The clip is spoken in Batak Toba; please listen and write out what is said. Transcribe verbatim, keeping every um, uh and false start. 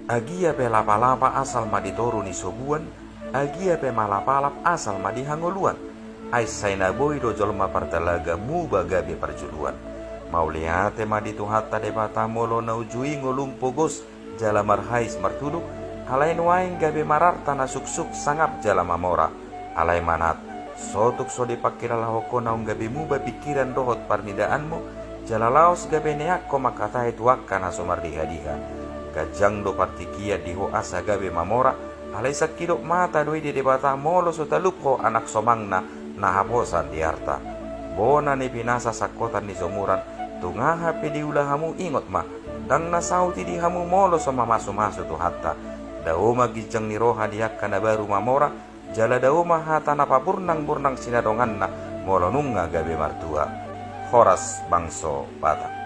Agia pe lapa-lapa asal ma di toru ni sobuan, agia pe malap-alap asal ma di hangoluan. Ai sai na boi do jolma partalaga muba gabe parjuluan. Mauliate ma di Tuhanta Debata molo na uju i ngolum pogos jala marhais martudu, alai nuaeng gabe mararta na suksuk sangap jala mamora. Alai manat, sotung so dipangkilalahon ho naung gabe muba pingkiran dohot parnidaanmu, jala laos gabe neak ho mangkatai tu angka na so mardiha-diha. Ganjang do partingkian di ho asa gabe mamora, alai sangkidop mata do i di Debata molo so talup ho anak somangna na haposan di arta. Bona ni pinasa sangkotan ni jomuran, tung aha pe diula hamu ingot ma, ndang na saut i di hamu molo so mamasu-masu Tuhanta. Dao ma ginjang ni roha di angka na baru mamora, jala dao ma hata na paburnang-burnang sinadonganna molo nunga gabe martua. Horas bangso Batak.